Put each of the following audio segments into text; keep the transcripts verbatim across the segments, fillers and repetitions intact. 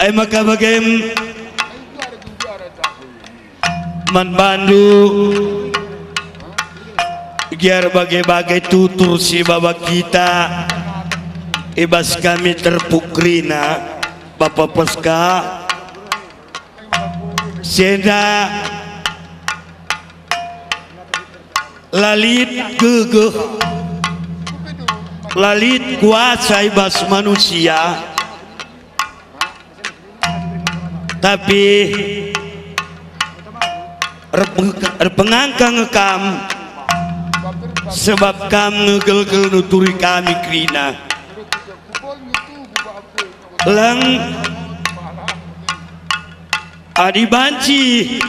Ai maka bagem man bandu, gear bage-bage tutur si baba kita, i bas kami terpuk kerina, Bapa Peska, si enda la lit gegeh, la lit kuasa i bas manusia, tapi erpeng-, erpengangka nge kam, sebab kam nge gelgel nuturi kami kerina. Leng adi banci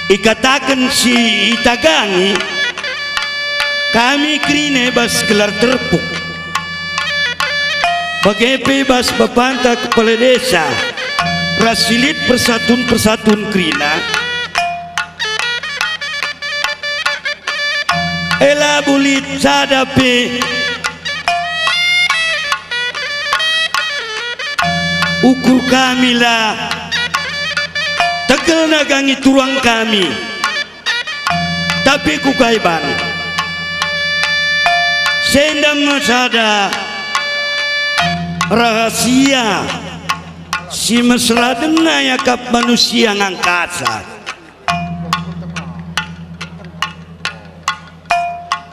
ikataken si itagangi, kami kerina i bas gelar terpuk, bage pe i bas bapanta kepala desa ras si lit persatun-persatun kerina. E labo lit sada pe ukur kami la tegel nagangi turang kami. Tapi kuga iban, si enda me sada rahasia si mesera denga iakap manusia ngangkasa.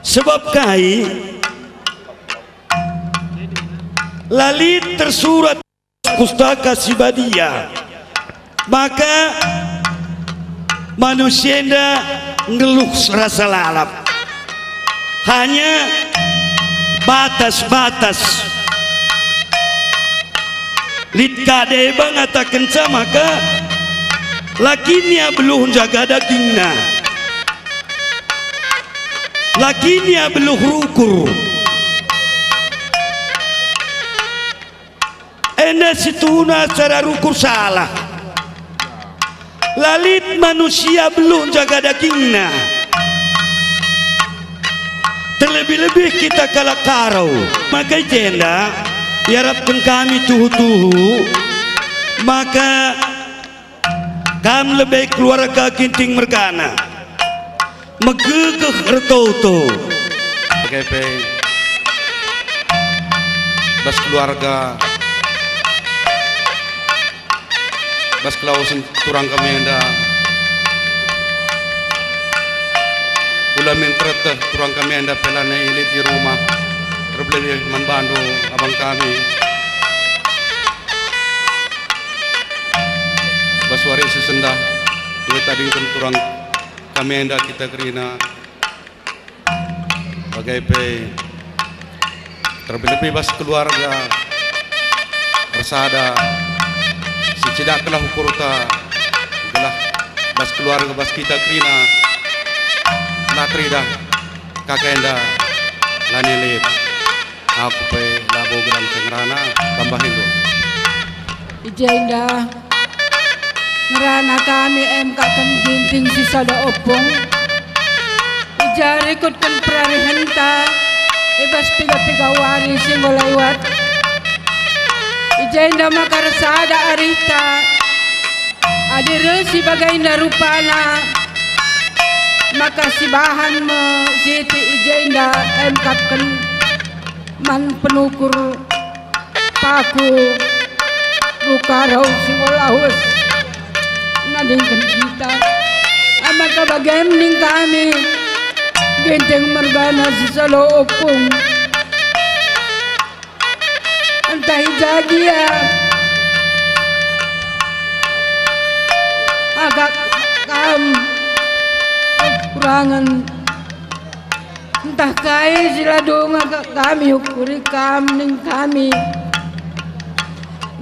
Sebab kai? La lit tersurat Pustaka Si Badia, maka manusia enda nggeluh serasa lalap. Hanya batas-batas. Lit ka deba ngatakenca maka la kin ia beluh njaga dagingna, la kin ia beluh rukur. Enda situhuna cara rukur salah. La lit manusia beluh njaga dagingna. Terlebih-lebih kita kalak Karo. Maka i jenda iarapken kami tuhu-tuhu, maka kam lebe keluarga Ginting mergana, megegeh ertoto. Bage pe bas keluarga, bas kelawesen turang kami enda. Ula min tereteh turang kami enda pe lanai lit i rumah, terlebih man bandu abang kami. Bas wari si sendah, enggo itadingken turang kami enda kita kerina. Bage pe terlebih-lebih bas keluarga ersada, si cidakkenlah ukurta, gelah bas keluarga bas kita kerina, la teridah kaka enda lanai lit. Aku pe labo gedang si ngerana, tambahin dulu. I jenda ngerana kami emkaken Ginting si sada opung. I ja rikutken perarihenta i bas piga-piga wari si enggo lewat. I jenda maka ersada arihta. Adi reh si bagenda rupana, maka sibahan me siti i jenda emkapken man penukur paku rukarau si enggo lawes nandingken kita. Maka bagem ning kami, Ginting mergana si sada opung. Ntah i ja gia akap kam kekurangen, ntah kai si la dung akap kami ukuri kam ning kami,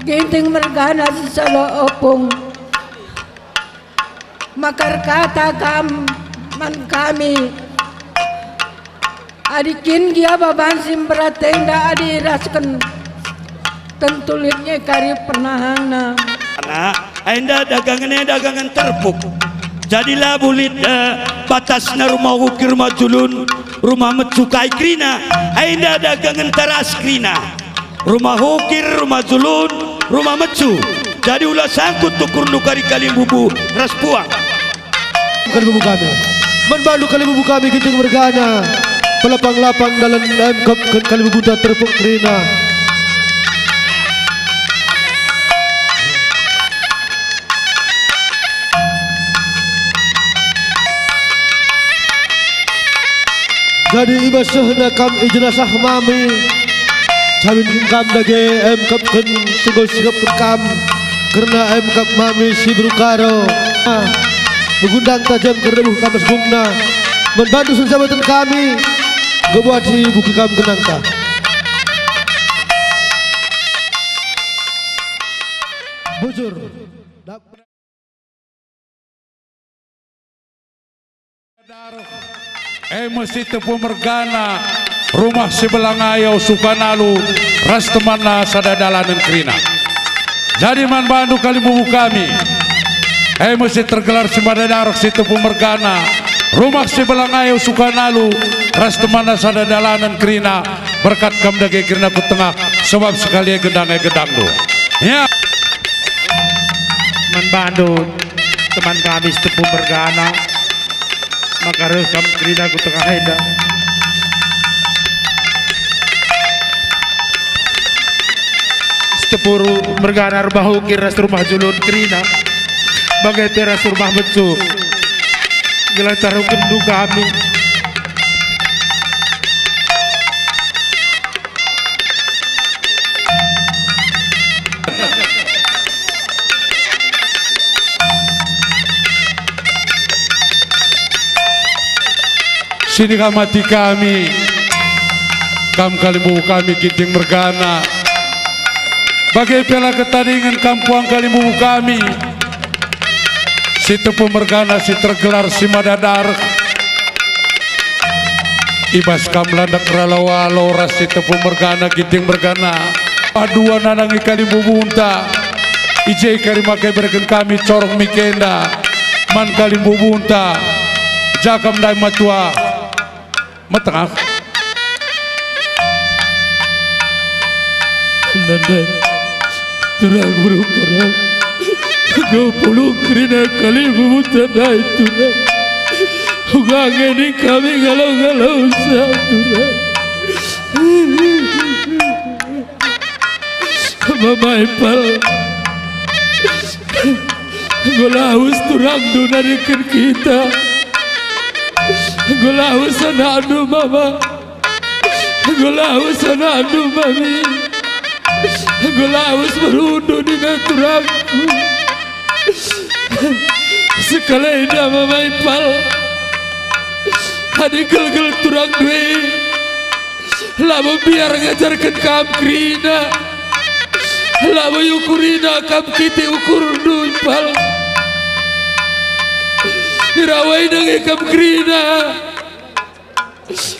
Ginting mergana si sada opung. Maka erkata kam man kami, adi kin gia baban si mberat enda adi irasken, tentu lit nge kari pernahangna. Nah, enda dagangen e dagangen terpuk. Jadi labo lit, eh, batasna rumah ukir rumah julun. Rumah Mecu kai kerina, enda dagangenta ras kerina. Rumah Hukir, Rumah Julun, Rumah Mecu. Jadi ula sangkut ukurndu kari kalimbubu ras puang. Kalimbubu kami. Man bandu kalimbubu kami Ginting mergana. Pelapang-lapang dalan emkep ken kalimbubunta terpuk kerina. Jadi i bas sehna kam i jenasah mami, camin kam dage emkepken senggo sikepken kam, kerna emkep mami si berukaro. Ah, begundang tajam kerna buh kam bas gungna, man bandu sensabaten kami, gebuat si buki kam genangta. Bujur. E me si tepu mergana, Rumah Sibelangayo Sukanalu ras temanna sada dalanen kerina. Jadi man bandu kalimbubu kami, e me si tergelar si mada dareh si tepu mergana, Rumah Sibelangayo Sukanalu ras temanna sada dalanen kerina, berkat kam dage kerina ku tengah, sebab sekali e gendang e gendangndu. Ya. Man bandu teman kami si tepu mergana, maka reh kam kerina ku tengah enda. Si tepu mergana Rumah Hukir ras Rumah Julun kerina, bage pe ras Rumah Mecu. Gelah taruhkenndu kami. Sinikamati kami, kam kalimbubu kami Ginting mergana. Bage pe la ketadingen kam puang kalimbubu kami. Si tepu mergana si tergelar si mada dareh. I bas kam landak ralo-alo ras si tepu mergana Ginting mergana. Padua nandangi kalimbubunta. I je kari maka ibereken kami corong mikenda man kalimbubunta. Jakam ndai matua. Metengah. Nandai, turang berukara. Enggo pulung kerina kalimbubunta ndai, turang. Uga ngeni kami ngalo-ngalo sa, turang. Mama Ipal. Enggo lawes turangndu nariken kita. Enggo lawes anakndu, Mama. Enggo lawes anakndu, Mami. Enggo lawes berundu nina turangku. Sekalenda, Mama Ipal. Adi gelgel turangndu e. Labo mbiar ngajarken kam kerina, labo iukurina kam kitik ukurndu Ipal. Irawai nge kam kerina,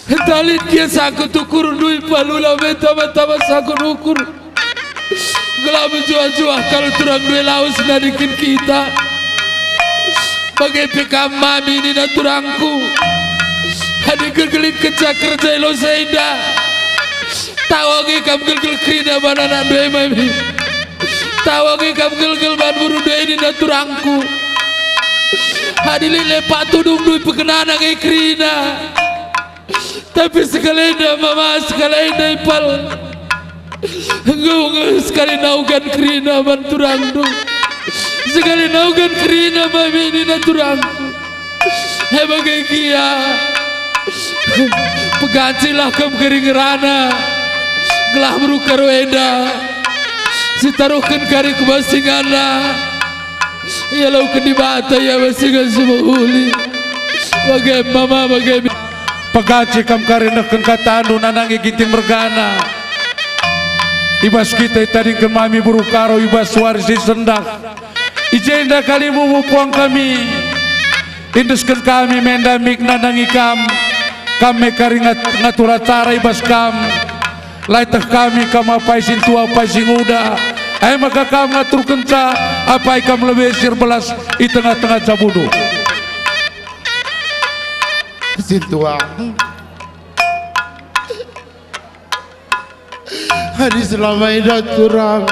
ntalin gia sangkut ukurndu Ipal, ula me tama-tama sangkut ukur. Gelah mejuah-juah kal turangndu e lawes nariken kita. Bage pe kam, Mami, nina turangku. Adi gelgelin kenca kerja i lawes enda. Tawa nge kam gelgel kerina man anakndu e, Mami. Tawa nge kam gelgel man burundu e, nina turangku. Adi lit lepak tudungndu ipekenana nge kerina. Tapi sekalenda, Mama, sekalenda Ipal. Enggo nge sekali naugan kerina man turangndu. Sekali naugan kerina, Mami, nina turangku. E bage gia. Pegancilah kam kari ngerana. Gelah berukaro enda. Sitaruhken kari ku bas inganna. Ialoken Dibata ia bas ingan si mehuli. Bage Mama, bage mi-, pegaci kam kari nehken katandu nandangi Ginting mergana. I bas kita itadingken Mami berukaro i bas wari si sendah. I jenda kalimbubun puang kami. Iendesken kami me enda mik nandangi kam. Kam me kari ngat-, ngatur acara i bas kam. La ieteh kami kam apai sintua apai singuda, e maka kam ngaturkenca apai kam lebe si erbelas i tengah-tengah jabundu. Sintua, Adi selama enda turang.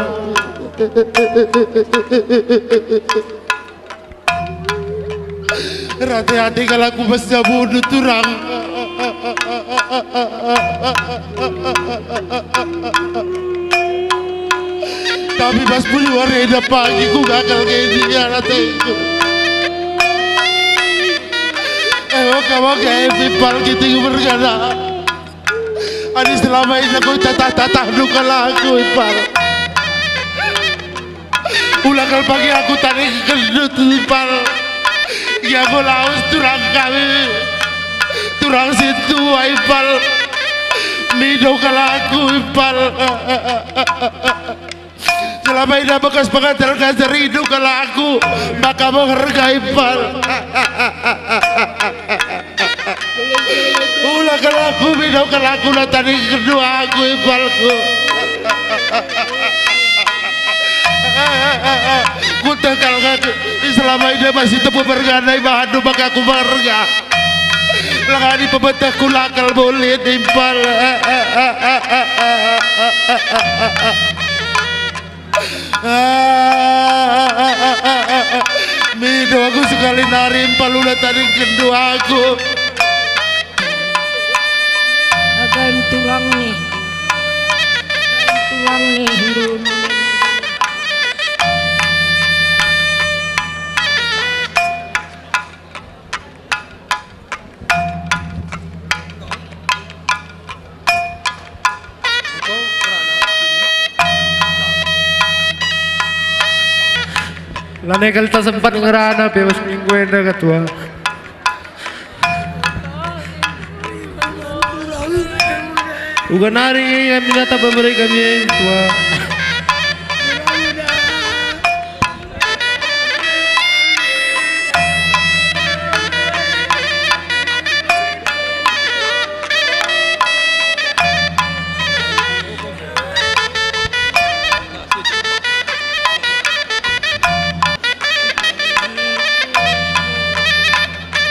Rate-ate kal aku bas jabundu turang. Tapi bas puli wari enda pagi ku gagal kayak dia rateku. Eh, oka-oka, eh, Ipal, kita mergana. Adi selama enda ku tatah-tatah duka laku, Ipal. Ula kal pagi aku tading gendut, Ipal. Ia ku lawes turang kami. Turang sintua, Ipal. Mindo kal aku, Ipal. Selama enda bekas pengantar ngajar indu kal aku, maka meherga, Ipal. Ula kal aku, mindo kal aku, la tading gendut aku, Ipalku. Kueteh kal aku, selama enda masih temu mergana ibahandu maka aku meherga. Langani pepetehku la kal bulit, Ipal. Mindo aku sekali nari, Ipal, ula tading gendut aku. Agan turang nih. Turang nih, Ndun. Lanai kal tasempat ngerana pe bas minggu enda, Ketua. Uga nari ia minata pemere kami, Ketua.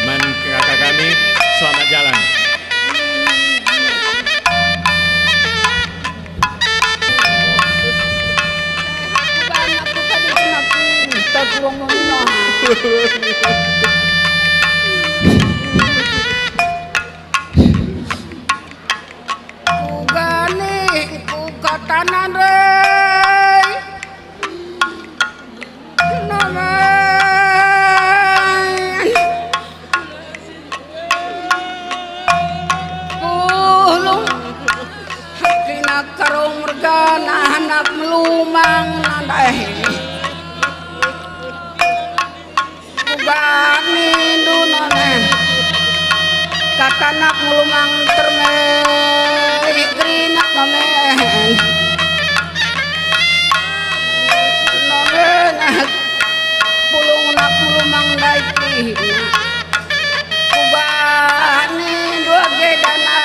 Man kakak kami, selamat jalan. Kuga nih, kuga tanah ndai. Pulung kina kerung mergana anak melumang nandai. Kuga nindu nonen, kata anak melumang terme, gerinak nonen. Nonen, pulung anak melumang ndai kerina. Kuga nindu age dana.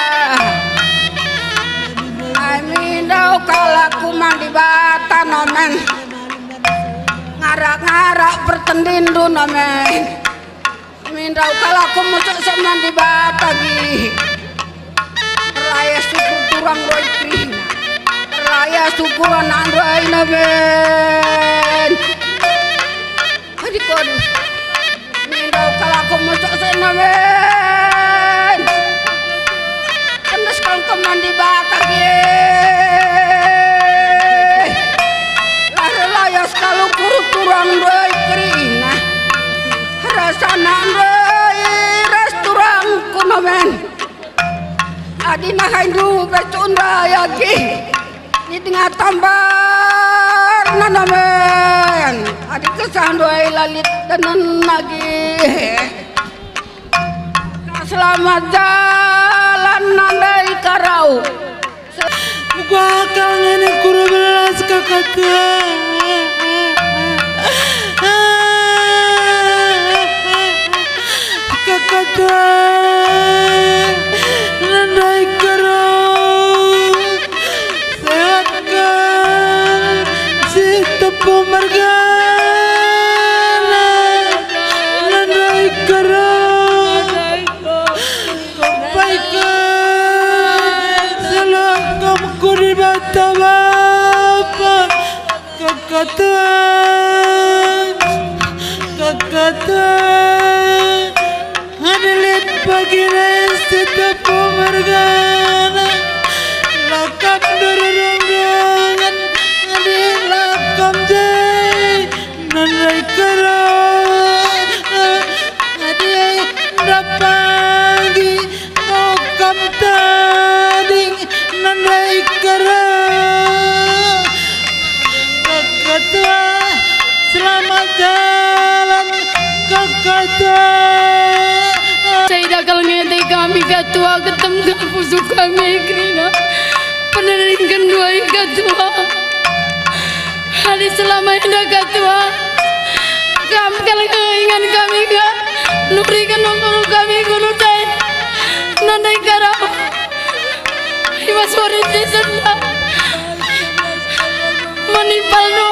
Ai mindo kal aku man Dibata nonen. Ngarak-ngarak pertendindu nonen. Mindo kal aku mesuk man Dibata gi. Erlaya syukur turang ndai kerina. Erlaya syukur anak ndai nonen. Adi kon. Mindo kal aku mesuk nonen. Kendes kal aku man Dibata gi. Lah erlaya kal aku turang ndai kerina. Ras anak ndai ras turangku nonen. Adi nahaindu becuk ndai agi. Di tengah tambar nanamen. Adi kesah ndai lalit denen agi. Selamat jalan nandai karau. Muga kal ngene kuru belas kakak tua. Kakak tua, nandai karo, sehatkan si tepu mergana, nandai karo, kumpaikan salam kamku di Batama. Ketua, ketua, adi lit pagi ras si tepu mergana, lakap dururungan, adi lakam je, nandai kera, adi ndapagi, Kokam tading nandai kera. Ketua, selamat jalan, Ketua. Cai dakal ngende kami, Ketua, ketem pusuh kami kerina. Peneringken duai, Ketua. Adi selama enda, Ketua, kam kal nge ingan kami ka, nuriken nungkuru kami guru tai, nandai kera. I bas wari si senda, man impal nu,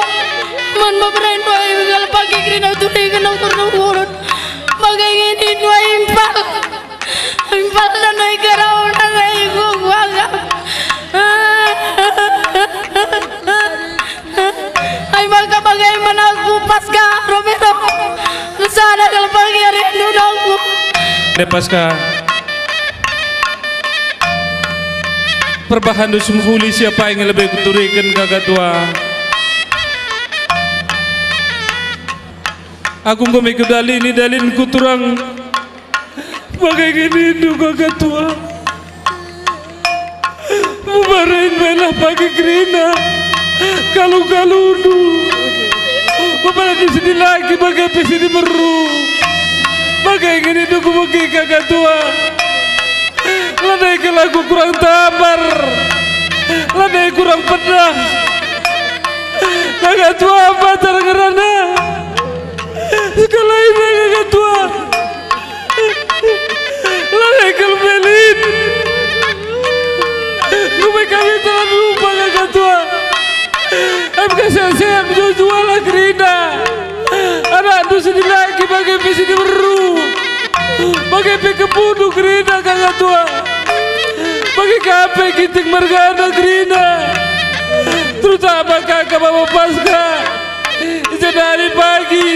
man beberai nu, ai kal pagi kerina turiken nungkur-nungkurun. Bage nge nin nu ai impal. Impal nandai kera, nandai kukuaga. Ai maka bage man aku Paskah, Romero. Sada kal pagi arindu dongku. Deh Paskah. Perbahan dus mehuli siapa yang lebih kuturiken ka Ketua. Aku enggo me kudalini dalinku turang. Bage nge nindu ka Ketua. Mubarain melah pagi kerina. Kalu-kalundu. Mubarain si dilaki bage pe si diberu. Bage nge nindu kubegi ka Ketua. Lanai kal aku kurang tabar. Lanai kurang pedah. Ka Ketua patar ngerana. Sekali ini ka Ketua. Lanai kal melit. Enggo me kami telan lupa ka Ketua. Em ka sehat-sehat, jua-jualah kerina. Anakndu si dilaki bage pe si diberu. Bage pe kepundu kerina ka Ketua. Bage ka pe Ginting mergana kerina. Terutama kaka baba Paskah. Ijadari pagi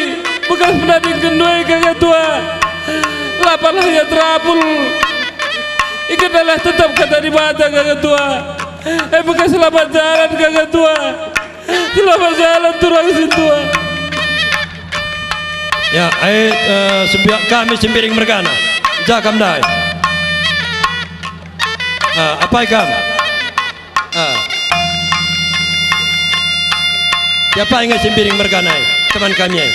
bekas penadingken ndai ka Ketua. Lapalah ia terapul. Ikatalah tetap kata Dibata ka Ketua. Eh, bekas selamat jalan ka Ketua. Selamat jalan turang sintua. Ya, ai, eh, sembi-, kami Sembiring mergana. Ja kam ndai. Ah, apai kam? Ah. Siapa nge Sembiring mergana ai? Teman kami ai.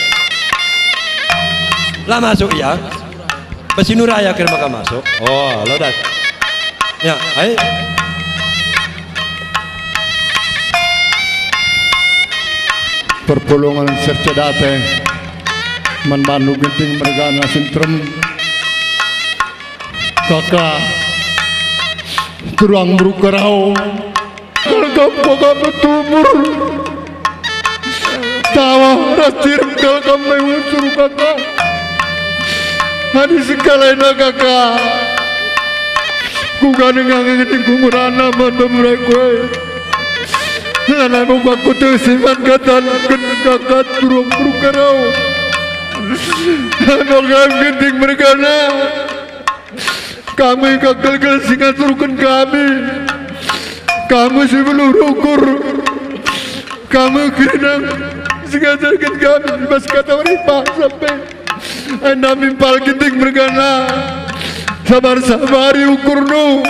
La masuk ia? Bas si Nuraya kira maka masuk. Oh, la dah. Ya, ai. Perpulungen Sercedate man bandu Ginting mergana si nterem. Kaka, turang beru Karo. Kal kam kaka petubur. Tawa ras cirem kal kam me unsur kaka. Adi sekalina kaka. Kuga nengah ngenting ku ngerana man beberai kue. Lanai mungkak kutesi man katan ken kaka turang beru Karo. Ado kam Ginting mergana. Kami kakel-kel si ngaturken kami. Kami si beluh rukur. Kami kerina si ngaturken kami. Bas kata wari paksa pe. Enda mimpal Ginting mergana. Sabar-sabari ukurndu.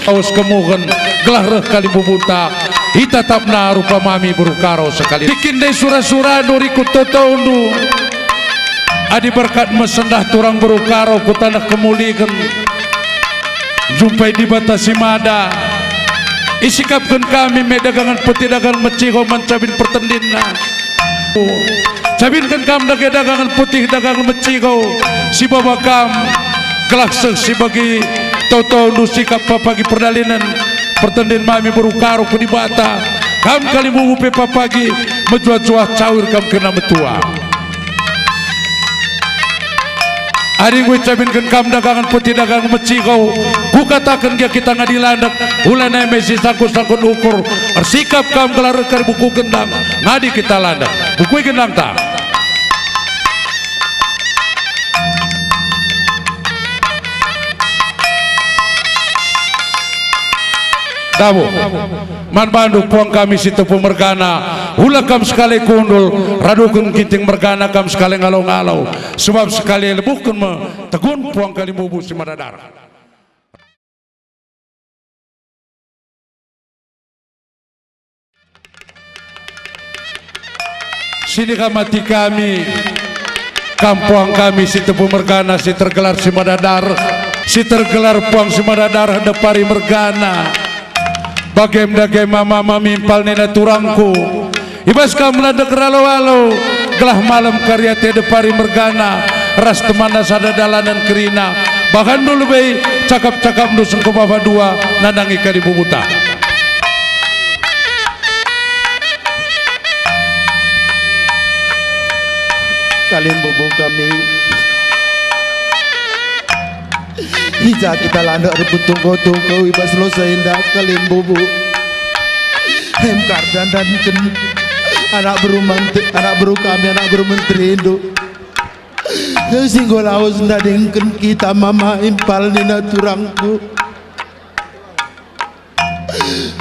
Aus kemuhen, gelah reh kalimbubunta. Itatapna rupa mami beru Karo sekali. Bikin dai sura-surandu rikut totondu. Adi berkat mesendah turang beru Karo ku taneh kemuliken. Jumpai Dibata si mada. Isikapken kami me dagangen peti dagang mecigo man cabin pertendinna. Cabinken kam dage dagangen peti dagangen mecigo si baba kam. Gelah seh si bagi totondu sikap papagi perdalinen. Pertendin mami beru Karo ku Dibata. Kam kalimbubu pe papagi, mejuah-juah cawir kam kena metua. Adi enggo icabinken kam dagangen peti dagangen mecigo, kukataken gia kita ngadi landek, ula nai me sisangkut-sangkut ukur, ersikap kam gelah reh kari buku gendang, ngadi kita landek. Bukui gendangta. Dabo. Man bandu puang kami si tepu mergana, ula kam sekali kundul, raduken Ginting mergana kam sekali ngalo-ngalo, sebab sekali lebuhken me tegun puang kalimbubu si madadar. Sini kam ate kami, kam puang kami si tepu mergana, si tergelar si madadar, si tergelar puang si madadar depari mergana. Bagem dage mama mimpal nina turangku. I bas kam landek ralo-alo, gelah malem kari ate depari mergana, ras temanna sada dalanen kerina. Bahanndu lebe, cakap-cakapndu sengkup bapa dua, nandangi kalimbubuta. Kalimbubu kami. I ja kita landek erpetungko-tungko i bas lose enda, kalimbubu. Hem kar dandanken anak beru mante-, anak beru kami, anak beru menterindu. Si enggo lawes ndadingken kita mama impal nina turangku.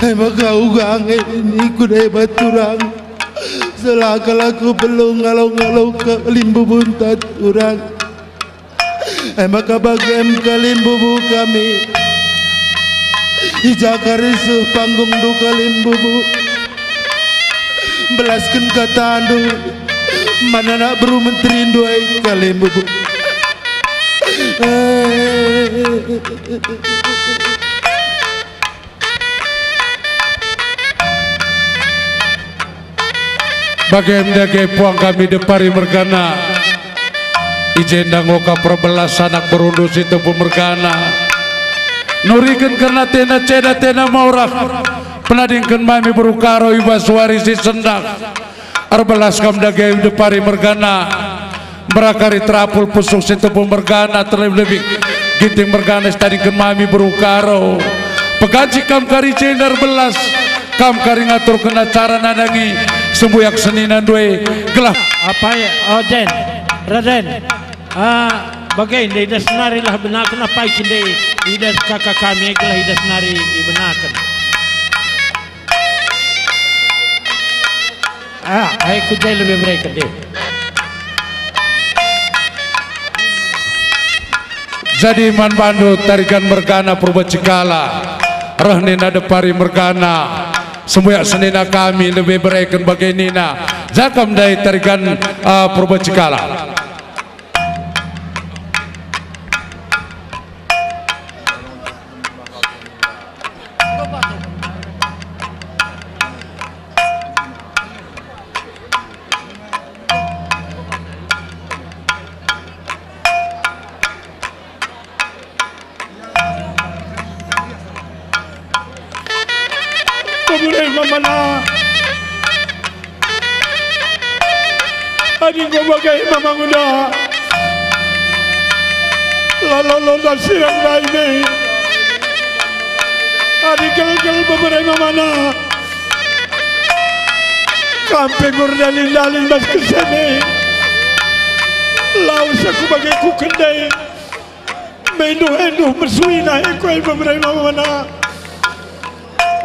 Emaka uga nge ningku deba turang. Selaka laku belung ngalo-ngalo kalimbubunta turang. Emaka bagem kalimbubu kami. I ja kari seh panggungndu kalimbubu. Belasken katandu man anak beru menterindu ai kalimbubu. Bagem dage puang kami depari mergana. I jenda nggo ka perbelas anak berundu si tepu mergana. Nuriken kerna tena ceda tena maurah. Penadingken mami beru Karo i bas wari si sendah. Erbelas kam dage depari mergana. Berakari terapul pusuk si tepu mergana terlebih-lebih Ginting mergana sitadingken mami beru Karo. Peganci kam kari jenda erbelas, kam kari ngaturken acara nandangi sembuyak senina ndue gelah. Apai, oh, Den, Raden, ah, bage nde idas nari lah benaken apai nde idas kaka kami gelah idas nari ibenaken. Ah, ai ku je lebe bereken deh. Jadi man bandu tarigan mergana Purba Cikala, reh nina depari mergana, sembuyak senina kami lebe bereken bage nina, ja kam ndai tarigan, ah, Purba Cikala. Pemulih mamana. Adi enggo bage Mama Nguda, la lolo ndai sirang ndai me. Adi gelgel bebere mamana, kam pe enggo erdalin-dalin bas kese me. Lawes aku bage kuken ndai. Menduh-enduh mesuina e kuai bebere mamana.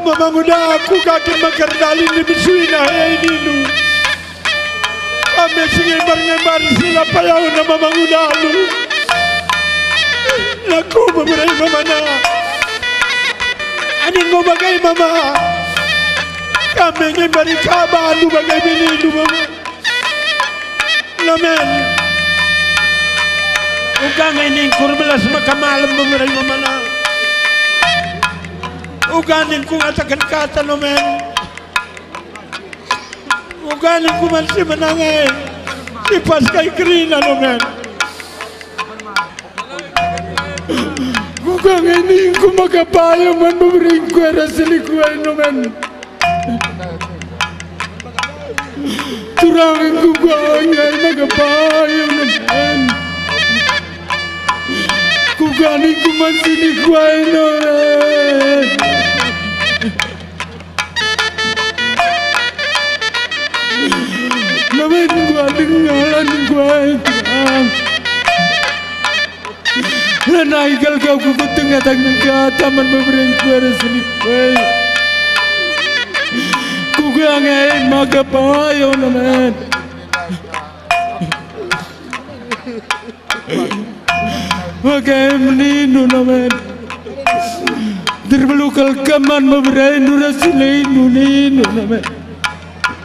Mama Nguda, aku kaki mekar dalin di mesuina e nindu. Kami si ngembar-ngembar si la payauna Mama Nguda lu. Naku bebere mamana. Adi enggo bage mama, kami ngembari kaba alu bage be nindu mama. Nomen. Uga nge ningku erbelas maka malem bebere mamana. Uga ningku ngataken kata nomen. Uga ningku man si menang e, si pas kai kerina nomen. Uga nge ningku maka payung man beberingku era siliku e nomen. Turangku kuga nge maka payung nomen. Ningku man sini kuai no, men. Namen kuat dengalan kuai terang. Lanai kal kau ku tengah-tengah taman bebereng kuara selip, eh. Kuga nge maka payo namen. Maka em ninu namen. Terbelukal keman beberendu ras si ninu ninu namen.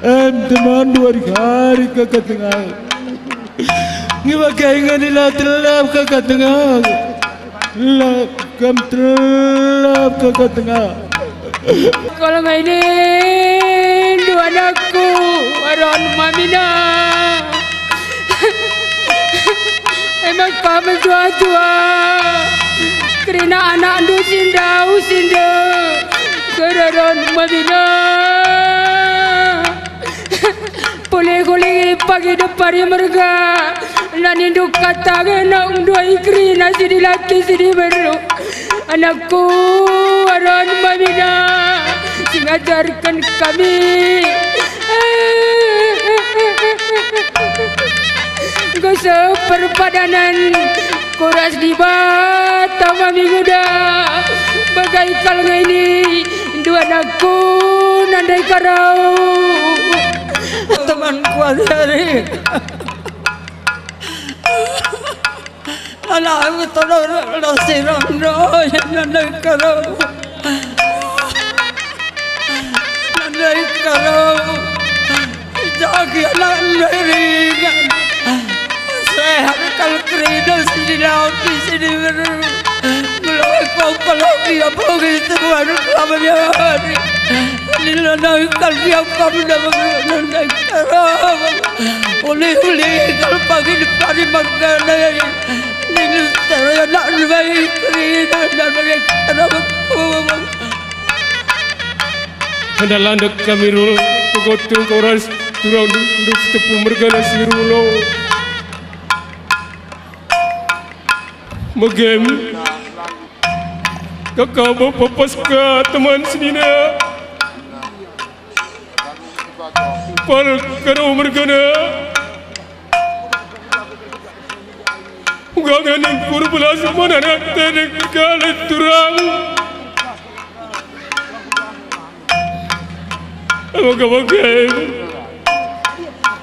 Em teman dua hari-hari kaka tengah. Ngibakai ngeni la telap kaka tengah. La kam telap kaka tengah. Kalau ngai nindu anakku, aron mamina. Emang kami tua-tua. Kerina anakndu si ndauh si ndauh. Keraron mamina. Pulih-pulih pagi depari merga, nanindu kata genok nduai kerina si dilaki si diberu. Anakku, aron mamina, si ngajarken kami. Enggo seperpadanen, kuras Dibata mami nguda, bagai kal nge ini, dua anakku nandai karau. Temanku ari. Anakku tolong sirang doy nandai karau. Nandai karau. Jagi anak nandai ringan. Sehat kal kerina si dilaki si diberu. Mulai kau kalau dia pergi tuan kelabannya hari. Nila nangkal dia kami dalam nandai karau. Ulih-ulih kal pagi depari mergana. Nila secara anak nandai kerina dan bagi karau. Enda landek kami rul, pegotung koras, turang du-, du-, tepu mergana si rulo. Megem. Kaka bapa Paska teman senina. Pal karo mergana. Uga ngening kurbelas mana nak tedek kali turang. Maka-maka em.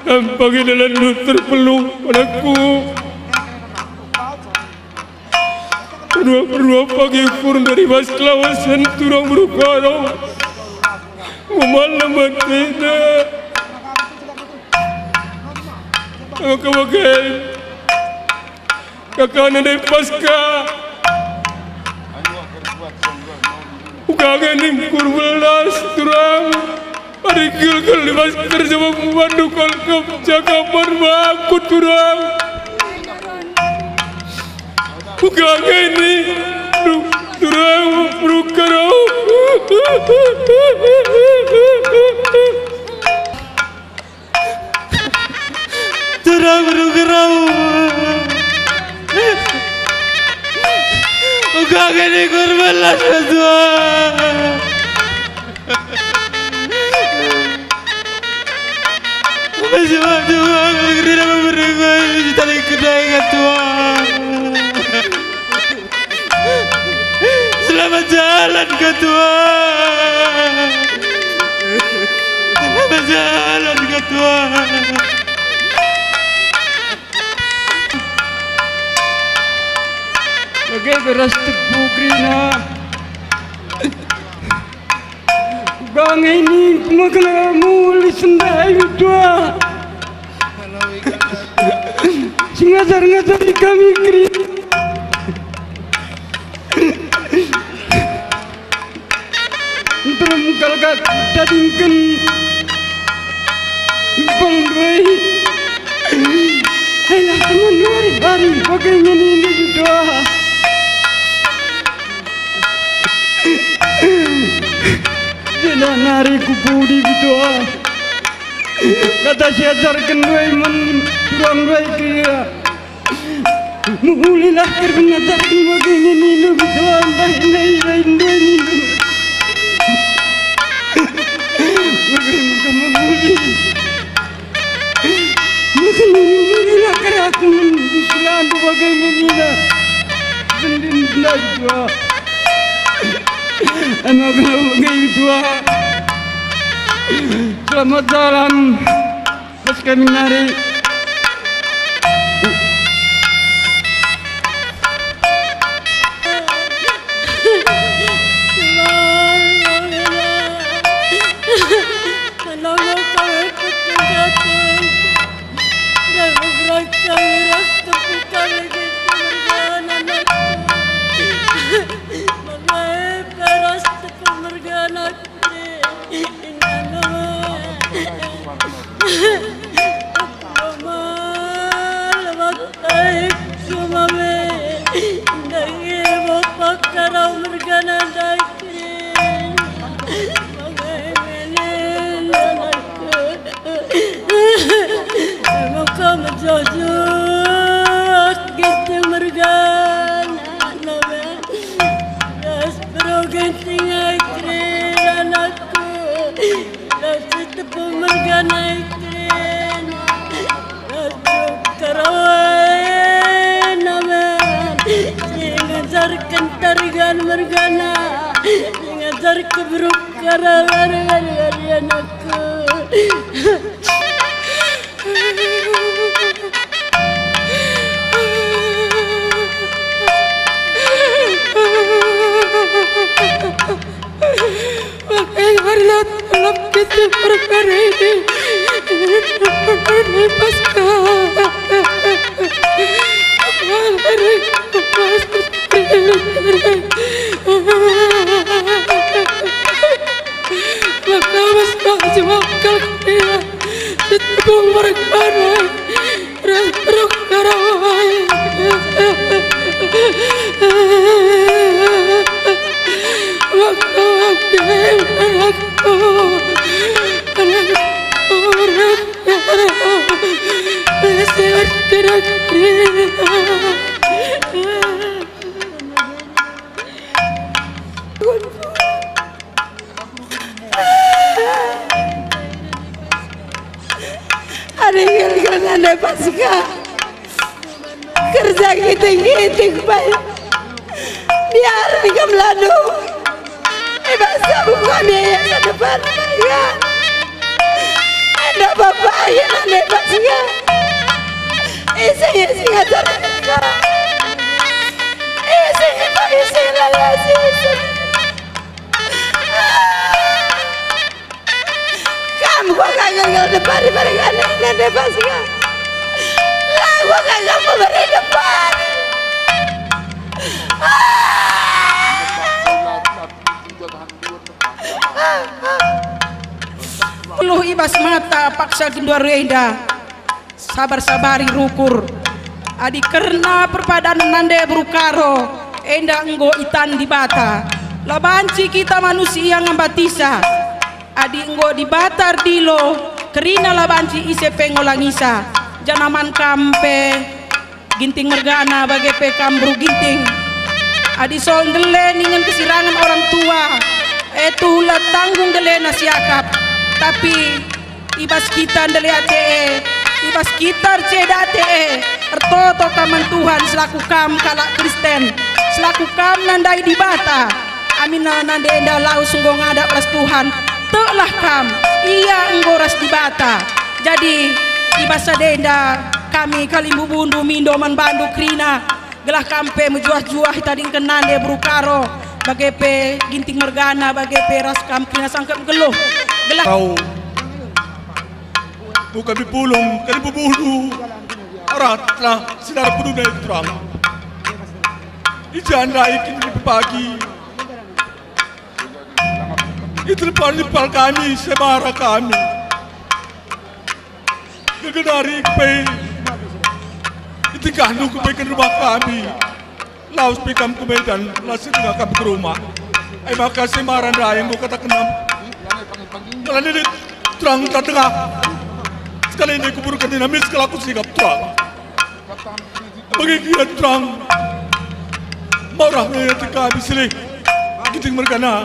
Em pagi dalan terpeluh padaku. Dua-dua pagi purun dari bas kelawasan turang berukaro. Memalem atina. Maka-maka em. Kakana ndai Paska. Uga ngening kurbelas turang. Ari gelgel i bas kerja bandu kal kap jagapan bakut turang. Uga ngening du-, turang berukaro. Turang berukaro. Uga ngening kurbelas tua. Masih waktu aku kena memberi tali kedai tua. Selamat jalan, Ketua. Selamat jalan, Ketua. Bage beras tebu kerina. Bangini mekelamu lis ndai dua. Si ngajar-ngajari kami keri. Nterem kal kat tadingken. Bang duai. Hailah teman hari-hari bage ngenini dua. Jenda nari ku pudi bitua. Kata si ajarken duai man turang duai kira. Mulilah Kerna taring bage nge nindu ketuan bahin ndai bahin dua nindu. Bage maka menguli. Maka nuri-nurilah keraku men, silandu bage nge nina. Sendin ndai dua. Emang kalau bage dua. Selamat jalan. Terus kami nari. Maka mejuah-juah Ginting mergana. Ras beru Ginting ai kerina anakku, ras Sitepu mergana ai kerina, ras beru Karawa ai namen, si ngajarken tarigan mergana, si ngajarken beru Karawa ai anakku. Maka mas kau jebakal ia, Sitepu mergana, ras beru Karawa ai. Maka aku, anakku, anakku, ras beru Karawa ai. Ari gelgel nande Paska. Kerja kiting-kiting bai. Biar ikam lalu. Ibasa bukan ya depan ya. Enda bapa ya nande Paska. Isi-isi ngajar. Isi-isi lala isi. Kam kok gagal depan, depan kan nande Paska. Lah kok gagal memberi depan. Luh i bas mata paksa genduari enda. Sabar-sabari rukur. Adi kerna perpadanen nande beru Karo, enda enggo itan Dibata. La banci kita manusia ngambatisa. Adi enggo Dibata erdilo, kerina la banci ise pe ngolangisa. Janah man kam pe, Ginting mergana, bage pe kam beru Ginting. Adi soal ndele ningen kesirangen orang tua, e tuhu la tanggung ndelena siakap. Tapi i bas kita ndele ate e, i bas kita erceda ate e, ertoto kam man Tuhan selaku kam kalak Kristen, selaku kam nandai Dibata. Aminna nande enda lawes enggo ngadap ras Tuhan, teklah kam, ia enggo ras Dibata. Jadi, i bas sada enda kami kalimbubundu mindo man bandu kerina, gelah kam pe mejuah-juah itadingken nande beru Karo, bage pe Ginting mergana, bage pe ras kam kerina sangkep nggeluh. Gelah Kau. Buka bipulung, kalimbubundu. Aratlah, sinar peduna itu terang. Ijan rai kini pagi. Iterpal-ipal kami, semara kami. Gegedari pe. Itingkahndu kebaikan rumah kami. Lawes pe kam ku Medan, la si denga kam ke rumah. E maka semara ndai enggo katakenna. Kalak nini terang tak denga. Sekali ini kuburkan dina mis kelaku sikap terang. Bagi kira terang. Maulah nge ate kami silih Ginting mergana.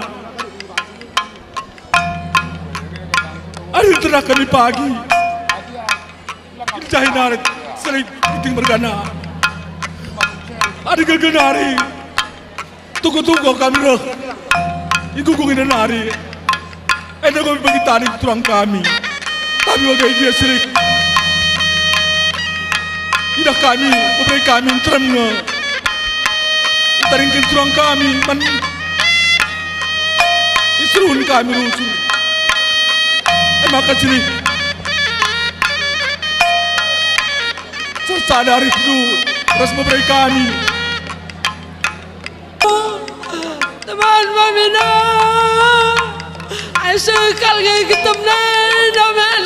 Adi terdah kami pagi, jahi nari silih Ginting mergana. Adi gelgel nari, tuku-tuku kami reh, igugung ina nari. Enda kami bagi tani turang kami. Tapi bage gia silih, idah kami, bebere kami nterem nge. Itadingken turang kami man isuruhen kami rusur. E maka silih, sersada arihndu ras bebere kami. Teman mamina, ai sekal nge getemna enda men.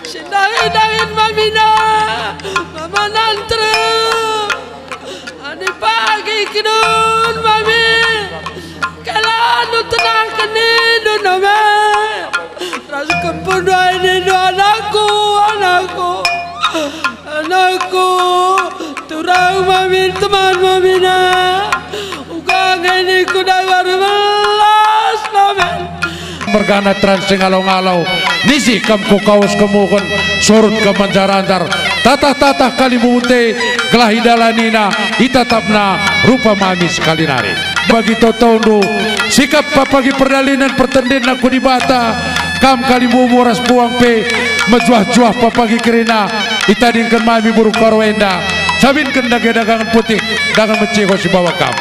Sindahi-dahin mamina, mama nantre. Adi pagi kedun mami, kelandu tenah kenindu name. Ras kempundu ai nindu anakku, anakku. Anakku, turang mamin teman mamina, uga ngeni ku dagar belas lamen. Mergana teran singalo-ngalo, nisi kam ku kawes kemuhen, surut kam manjar-anjar, tatah-tatah kalimbubu nte, gelah idalanina, itatapna rupa mami sekali nari. Bagi totondu, sikap papagi perdalinen pertendenna ku Dibata, kam kalimbubu ras puang pe, mejuah-juah papagi kerina, itadingken mami beru Karo enda, cabinken dage dagangen putih, dagangen meciho sibawa kam.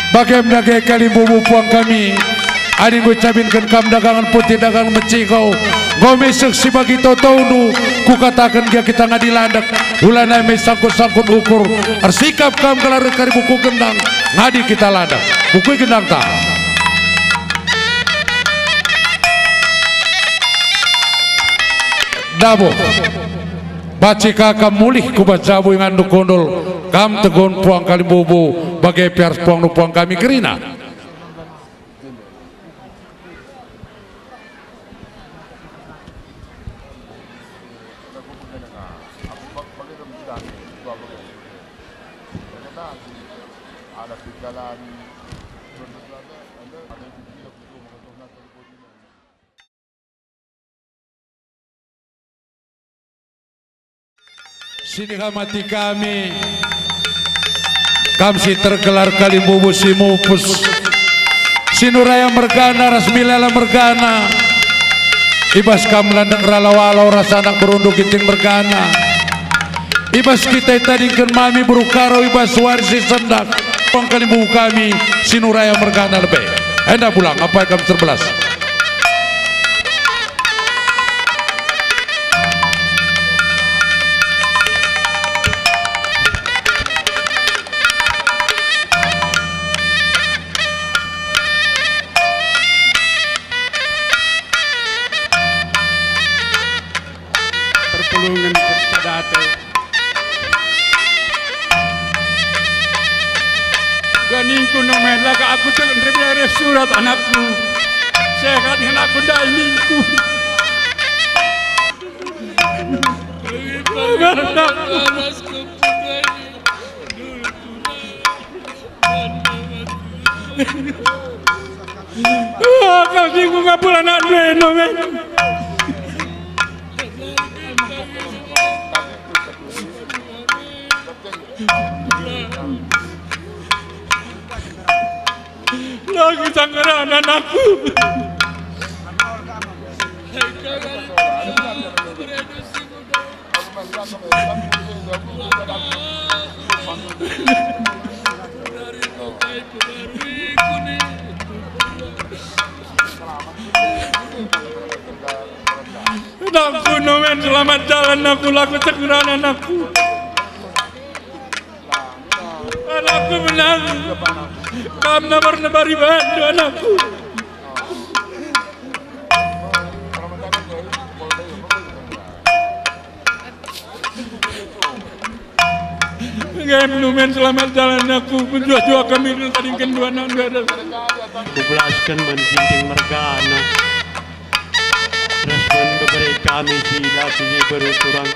Bagem dage kalimbubu puang kami, adi enggo icabinken kam dagangen putih dagangen meciho, enggo meseh si bagi totondu, kukataken gia kita ngadi landek, ulana me sangkut-sangkut ukur, ersikap kam gelah reh kari buku gendang, ngadi kita landek. Bukui gendangta. Dabo. Banci ka kam mulih ku bas jabu ingandu kundul, kam tegun puang kalimbubu, bage pe arus puangndu puang kami kerina. Sinihamati kami, kam si tergelar kalimbubu si mupus, Sinuraya mergana ras Milala mergana, i bas kam landek ralo-alo ras anak berundu Ginting mergana, i bas kita itadingken mami beru Karo i bas wari si sendah, puang kalimbubu kami Sinuraya mergana lebe. Enda pulang, apai kam terbelas. Perpulungen Cedate. Ganingku nomen laka aku tek nrebere surat anakku. Sehat anakku ndai ningku. Anakku. Wah, kau singgung apa anak duit nomen? Lagi sanggaran anakku. Anakku, nomen selamat jalan, aku laku cengkeran anakku. Anakku menang. Kam nabar-nabari bandu anakku. Ngem numen selamat jalan aku, menjuah-juah kami dulu tadingken dua anak dua anak. Kubelasken man Ginting mergana. Ras man bebere kami si la si beru turang.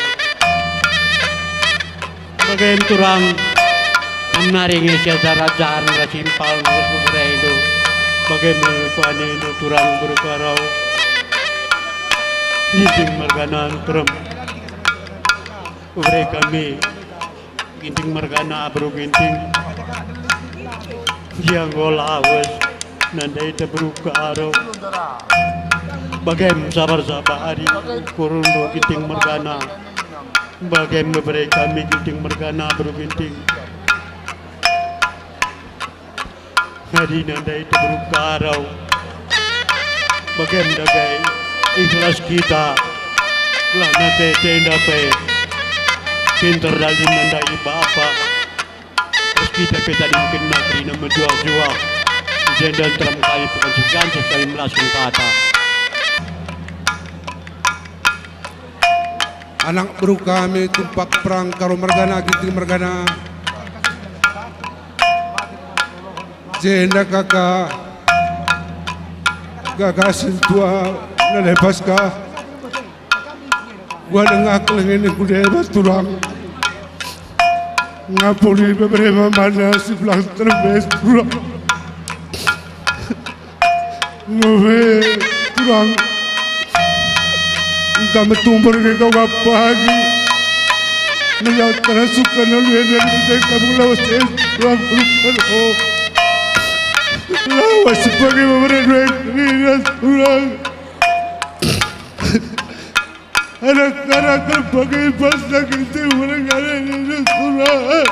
Bage turang, nari nge si ajar-ajar ras impal ras beberendu. Bage me kuaninu turang berkarau. Ginting mergana nterem. Bebere kami, Ginting mergana beru Ginting. Gia enggo lawes, nandai teberu karo. Bagem sabar-sabar ari kurundu Ginting mergana. Bagem bebere kami Ginting mergana beru Ginting. Adi nandai teberu karo. Bagem dage ikhlas kita. Gelah nate tenda pe. Pinter dahin nandai bapa. Terus kita pe tadingkenna kerina mejuah-juah. Jenda nterem kami pegancih-gancih kami melasken kata. Anak beru kami tumpak perang karo mergana, Ginting mergana. Jenda kaka, kaka sintua nalai Paskah. Gua dengah kelengin ku deba turang. Ngapuli bebere mamana si belang terbes turang. Ngube turang. Engka metumbur nge kau pagi. Melihat kerasukan lalu yang dari kita kamu lawas es turang pelukan oh. Lawas sebagai bebere dua kerina turang. Anak-anak bagi bas daging timur ngare nini surah.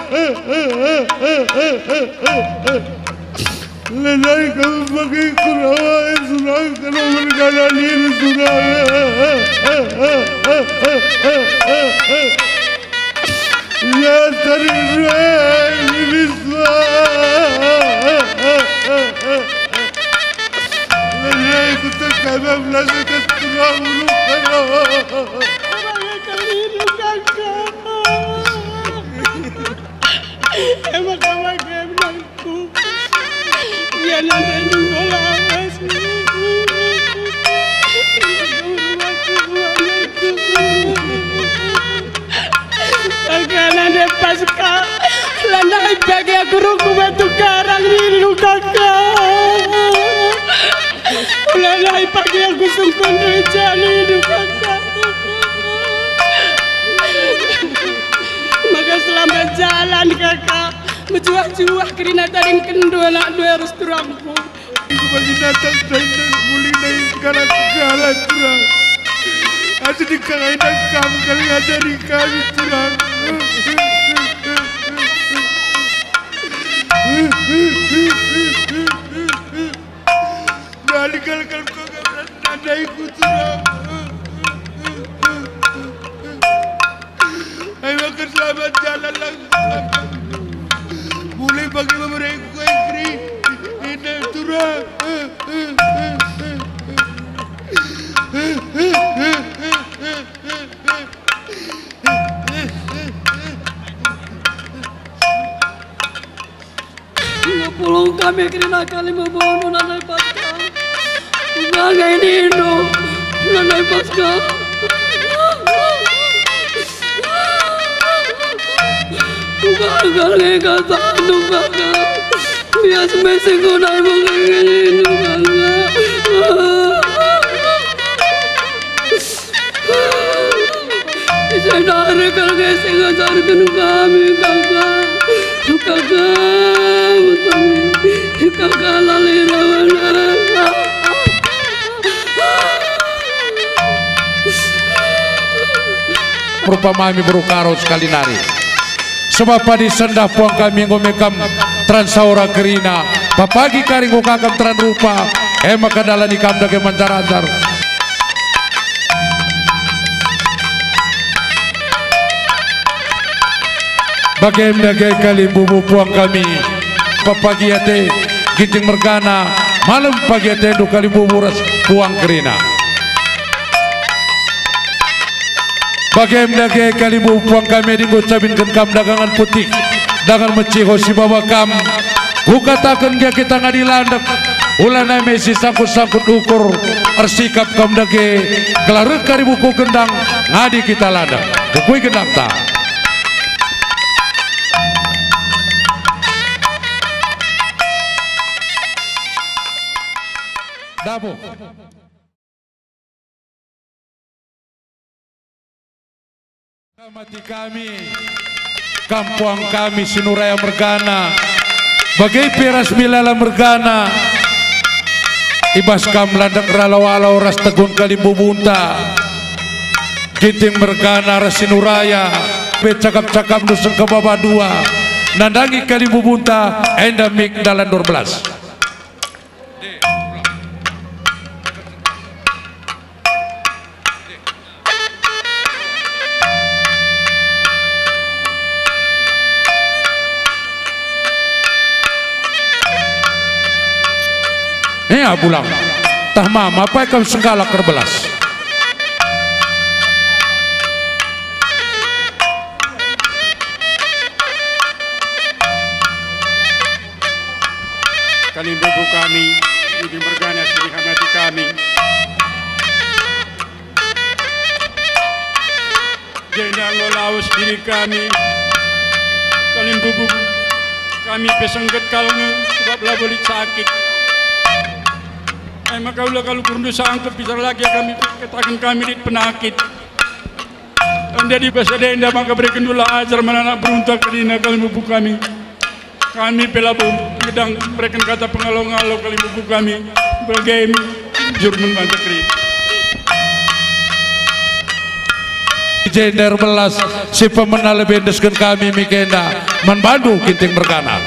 Lenai kamu bagi kurawa surah kalau mergana nini surah. Ya tadi nini surah. Lenai kutek kami belanja ke surah uruk. Emang kamu kayak menantu. Ya, nanti dulu lawas. Kakak nande pas ka. Lanai bagi aku ruku batu karang nilu kakak. Lanai pagi aku sungkun reja nilu kakak. Maka selamat jalan, Kaka. Mejuah-juah kerina tadingkenndu anak dua arus turangku. Iku bagi natang dainang mulina segala-segala turang. Asa dikalaina kam kali ngajari kami turang. Bali kal-kal kau gak berat nadai ku turang. Ayo, makan selamat jalan lang. Mulai pagi memerek kue kri. Ini turang. Ngepulung kami kerina kali membunuh nanai Paskah. Uga ngai nindu nanai Paskah. Uga ngai kata nungkaka. Bias meseng gunai mengenai nungkaka. Sadar kal nge si ngajarken kami, Kaka. Kaka, kami, Kaka, lali rawana. Rupami beru Karo sekali nari. Sebab padi sendah puang kami enggo mekam teran saura kerina, papagi kari enggo kakam teran rupa, e maka dalan ikam dage manjar-anjar. Bagem dage kalimbubu puang kami, papagi ate Ginting mergana, malem pagi atendu kalimbubu ras puang kerina. Bagem dage kalimbubu puang kami adi enggo cabinken kam dagangen putih, dagangen meciho si baba kam. Kukataken gia kita ngadi landek, ulanai me si sangkut-sangkut ukur, ersikap kam dage, gelah reh kari buku gendang, ngadi kita landek. Bukui gendangta. Dabo. Mati kami, kampuang kami Sinuraya mergana, bage pe ras Milala mergana, i bas kam Landek Ralo-alo ras Tegun kalimbubunta, Ginting mergana ras Sinuraya, pe cakap-cakapndu sengkebaba dua, nandangi kalimbubunta, enda mik dalan dua belas. Eh, Abulang, tah mama pe kam sengkalak erbelas. Kalimbubu kami, Ginting mergana si nihamati kami. Jenda enggo lawes diri kami, kalimbubu kami pe sengget kal nge, sebab labo lit sakit. E maka ula kal ukurndu sangkep, bicara lagi kami, kataken kami lit penakit. Enda di bas enda maka berekendulah ajar man anak berunta kerina kalimbubu kami. Kami pe labo ngedang bereken kata pengalo-ngalo kalimbubu kami, bage jurmen banca keri. Jenda erbelas si pemena lebe endesken kami mik enda man bandu Ginting mergana.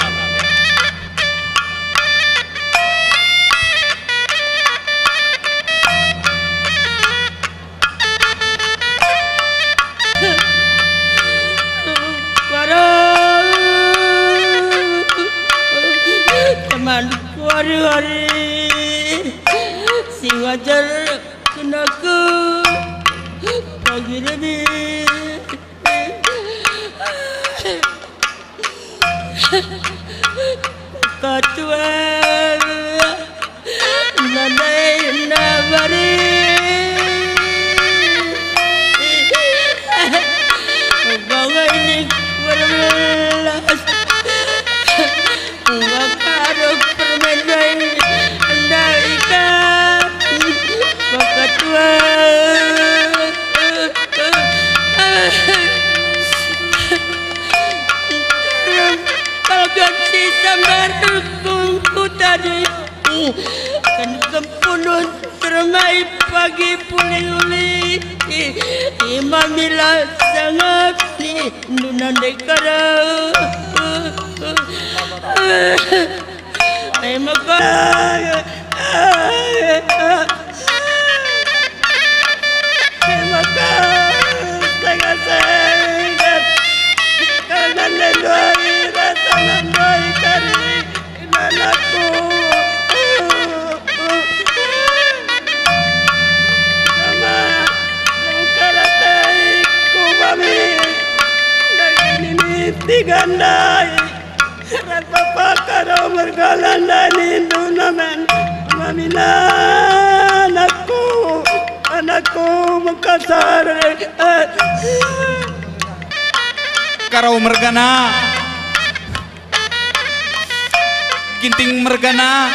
Wara teman wari-wari si wajar kenaku pagi lebih. Ketua nadai nabari. Bawai ni berbelas. Enggo kado permen bain ndai ka. Ketua. Kalgan si sambar kungku tadi, kan kempunun termai pagi puli-uli, imamila sangap ni ndunan dekara. Ai maka, ai maka, sengket-sengket. Karena nendoi rasa nendoi kari inanakku. Sama, mengkaratai ku mami. Dari nini tiga ndai. Rasa pakar mergana nindu namen mamina anakku, anakku Mekasar. Karau mergana, Ginting mergana,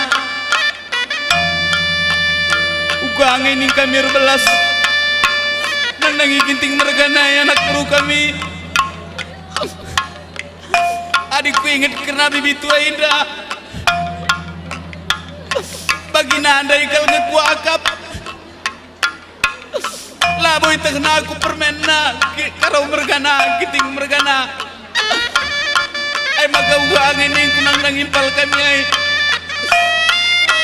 uga nge ning kami erbelas nandangi Ginting mergana, anak beru kami. Adi kuinget kerna bibi tua enda, bagi nandai kal nge kuakap. Labo itehna aku permenna, Ki-, Karau mergana, Ginting mergana. Ai maka uga ange ningku nandangi impal kami ai.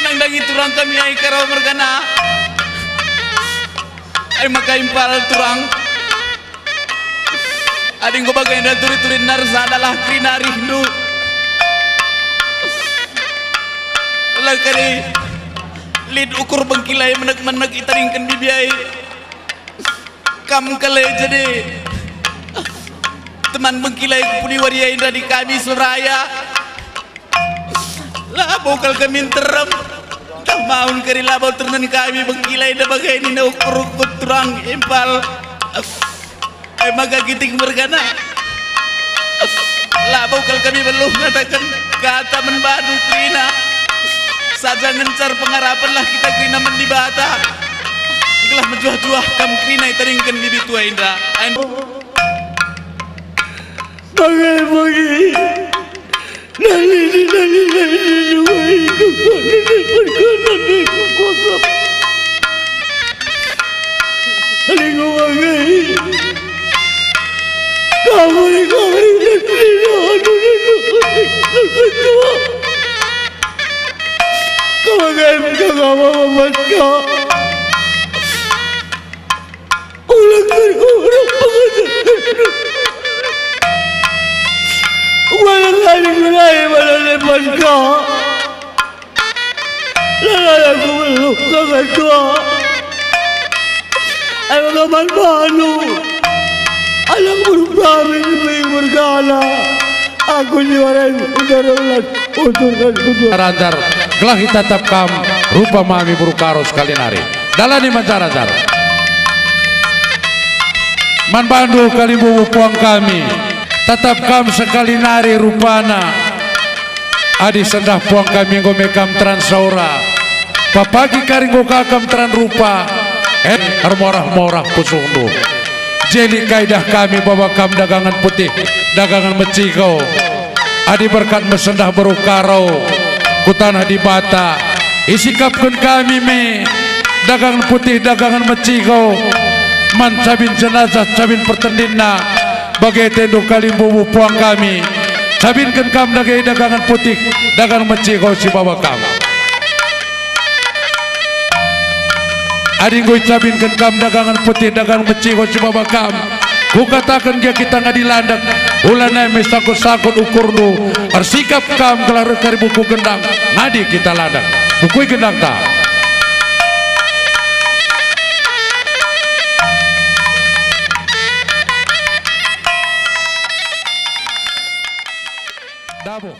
Nandangi turang kami ai, Karau mergana. Ai maka impal turang. Adi enggo bagenda turi-turinna ersa adalah kerina arihndu. La kari lit ukur bengkilai menek-menek itadingken bibi ai. Kam kal e jadi teman bengkilai ku pudi wari ai ndadi kami Sinuraya. Labo kal kami nterem, ntah maun kari labo ternen kami bengkilai enda bage nina ukur-ukur turang impal. Ai maka Ginting mergana, labo kal kami beluh ngataken kata man bandu kerina. Saja ngencar pengarapenlah kita kerina man Dibata. Gelah mejuah-juah kam kerina itadingken bibi tua enda. Ain- Bage, bage. Nalini, nalini, nalini, wahai kekuatan, perkenan, kekuatan. Aling bage. Kawari, kawari, nalini, nalini, nalini, nalini. Kawari, kawari, kawari. Ulang kari, ulang pengajaran. Ulang kari, mulai mana lepas ka. Lalai aku belum kangen tua. Ayo kaman balu. Anak berperamin lebih bergala. Aku juara udah rolas. Udah rolas. Ranjar, gelah itatap kam rupa mami beru Karo sekali nari. Dalani man cara-cara. Man bandu kalimbubu puang kami, tatap kam sekali nari rupana. Adi sendah puang kami enggo me kam teran saura, papagi kari enggo ka kam teran rupa, eh, ermorah-morah pusuhndu. Jelik ka idah kami baba kam dagangen putih, dagangen mecigo. Adi berkat mesendah beru Karo ku taneh Dibata, isikapken kami me dagangen putih, dagangen mecigo, man cabin jenazah, cabin pertendinna, bage atendu kalimbubu puang kami, cabinken kam dage dagangen putih, dagangen mecigo si baba kam. Adi enggo icabinken kam dagangen putih, dagangen mecigo si baba kam, kukataken gia kita ngadi landek, ulana me sangkut-sangkut ukurndu, ersikap kam gelah reh kari buku gendang, ngadi kita landek. Bukui gendangta. Dabo.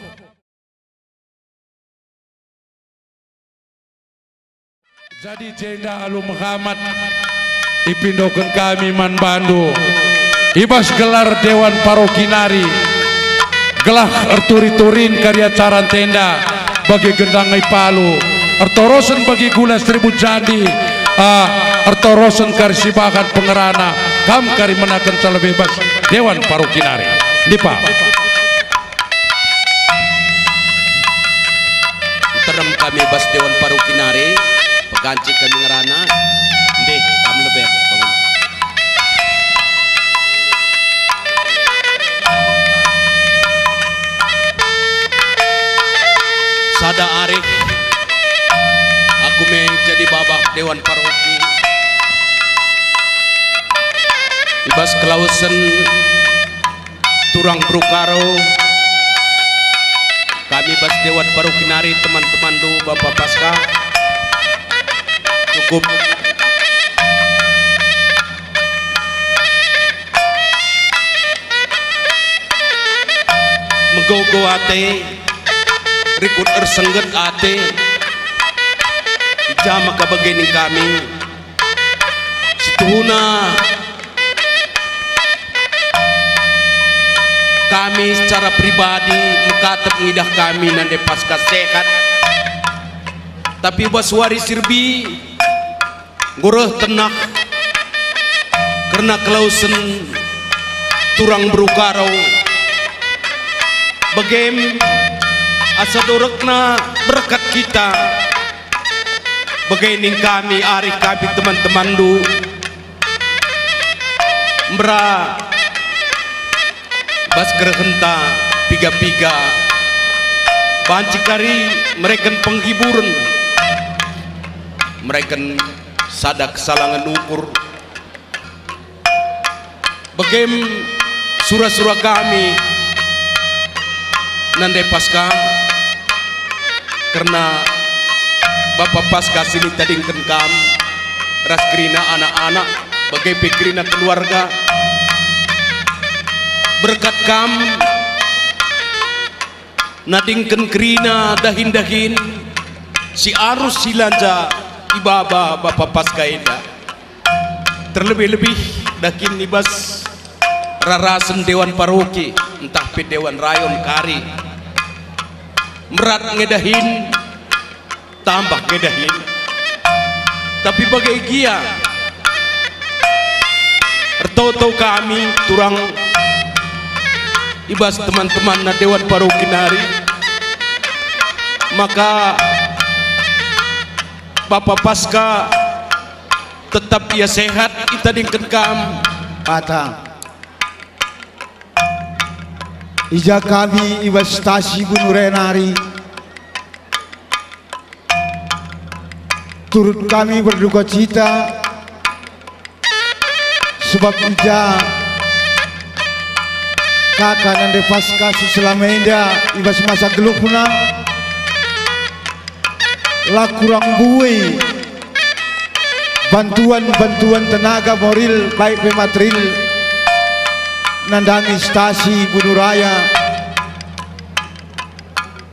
Jadi jenda alu mehamat ipindoken kami man bandu i bas gelar Dewan Paroki nari, gelah erturi-turin kari acara ntenda bagi gendang i palu, ertorosen bagi gula seribu jandi, ah, ertorosen kari sibahan pengerana, kam kari menakenca lebe bas Dewan Paroki nari. Ndipa. Nterem kami bas Dewan Paroki nari, peganci kami ngerana. Ndeh, kam lebe, bangun. Sada ari, aku me jadi babah Dewan Paroki. I bas kelawesen turang beru Karo, kami bas Dewan Paroki nari, teman-temanndu Bapa Paskah, cukup megogo ate, rikut ersengget ate, i ja maka bage ning kami. Situhuna kami secara pribadi mekatep ngidah kami nande Paskah sehat. Tapi bas wari si rbi enggo reh tenah kerna kelawesen turang beru Karo. Bagem asa dorekna berkat kita. Bage ning kami arih kami teman-temanndu, mbera bas kerehenta piga-piga, banci kari mereken penghiburen, mereken sada kesalangen ukur. Begem sura-sura kami nande Paskah, kerna Bapa Paskah si nitadingken kam ras kerina anak-anak, bage pe kerina keluarga. Berkat kam nadingken kerina dahin-dahin si arus silanja ibaba Bapa Paskah enda. Terlebih-lebih dahin i bas rarasen Dewan Paroki ntah pe Dewan Rayon kari. Merat nge dahin tambah ngendahin. Tapi bage gia, ertoto kami turang i bas teman-temanna Dewan Paroki nari, maka Bapa Paska tetap ia sehat itadingken kam. Ata. I ja kami i bas Stasi Bunure nari, turut kami berduka cita, sebab i ja kaka nande Paska si selama enda i bas masa geluhna, la kurang mbue bantuan-bantuan tenaga, moral, baik pe material, nandangi Stasi Bunuraya,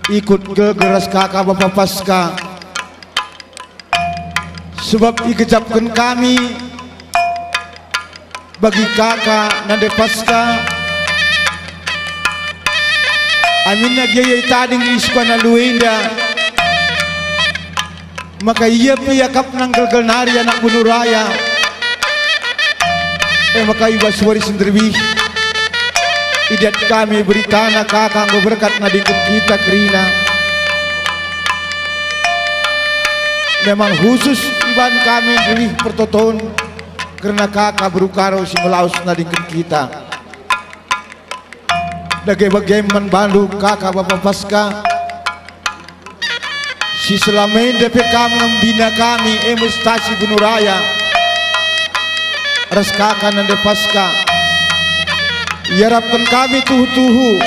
ikut gelgel ras kaka Bapa Paska. Sebab igejapken kami bagi kaka nande Paska, aminna gia ia itading i sukana lue enda, maka ia pe iakapna gelgel nari anak Bunuraya. E maka i bas wari si nderbih, idat kami beritana kaka enggo berkat nadingken kita kerina. Memang khusus iban kami nderbih pertoton kerna kaka beru Karo si melaus nadingken kita. Dage bage man bandu kaka Bapa Paska, si selama enda pe kam ngembina kami, e me Stasi Bunuraya ras kaka nande Paska. Iarapken kami tuhu-tuhu,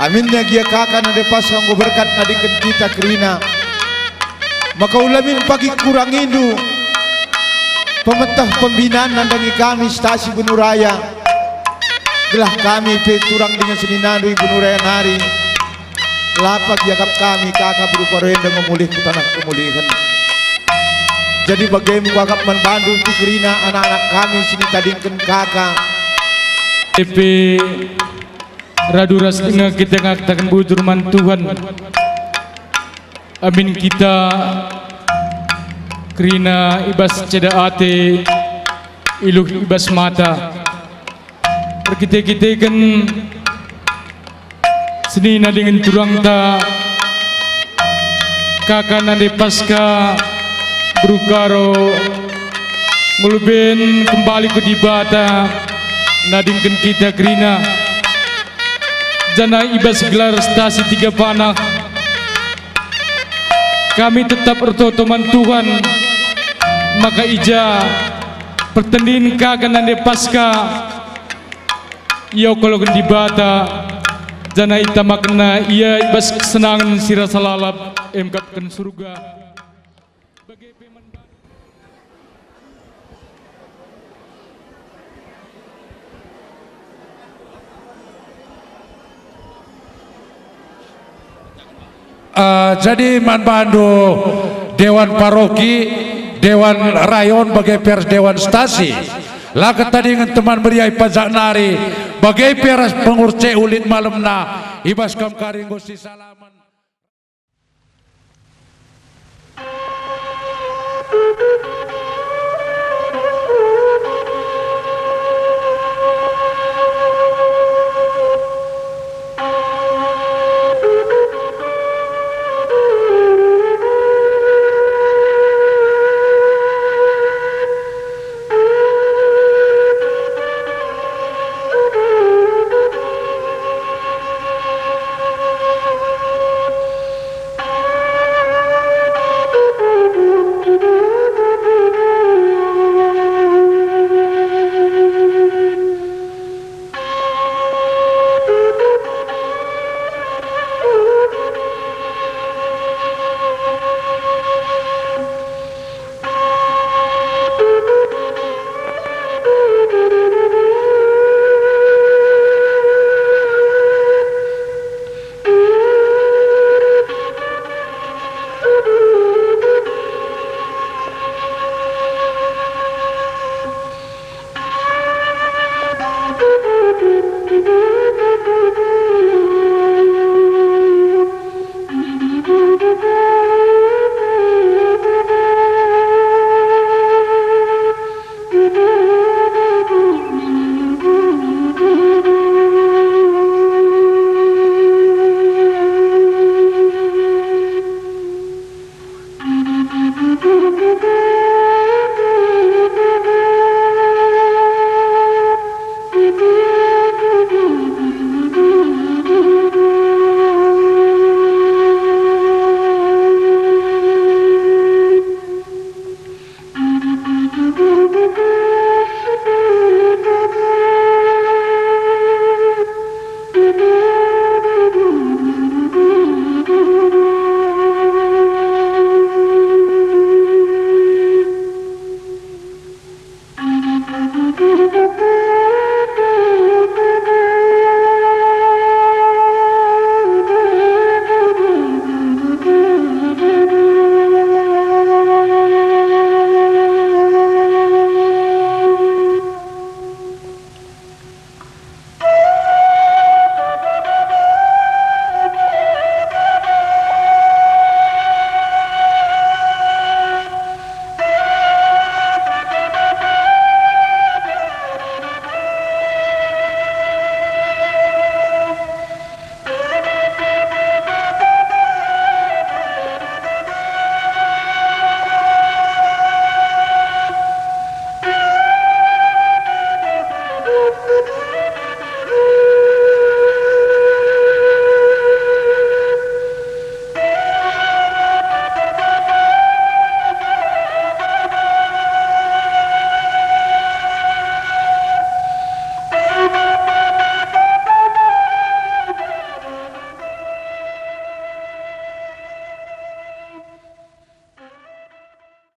aminna gia kaka nande Paska enggo berkat nadingken kita kerina, maka ula min pagi kurangindu pemeteh pembinan nandangi kami Stasi Bunuraya, gelah kami pe turang dingen seninandu i Bunuraya nari, la pagi iakap kami kaka beru Karo enda enggo mulih ku taneh kemulihen. Jadi bage me kuakap man bandu pe kerina anak-anak kami si nitadingken kaka. Epe radu ras denga kita ngataken bujur man Tuhan. Amin kita kerina i bas ceda ate, iluh i bas mata. Erkite-kiteken senina dingen turangta, kaka nande Paska, beru Karo, nguleben kembali ku Dibata, nadingken kita kerina. Janah i bas gelar Stasi Tiga Panah, kami tetap ertoto man Tuhan, maka i ja pertendin kaka nande Paska, iokoloken Dibata, janah itamakenNa ia i bas kesenangen si rasa lalap, emkapken Surga. Eh, jadi man bandu Dewan Paroki, Dewan Rayon, bage pe ras Dewan Stasi, la ketadingen teman meriah i pajak nari, bage pe ras pengurus C U lit malemna, i bas kam kari enggo sisalamen.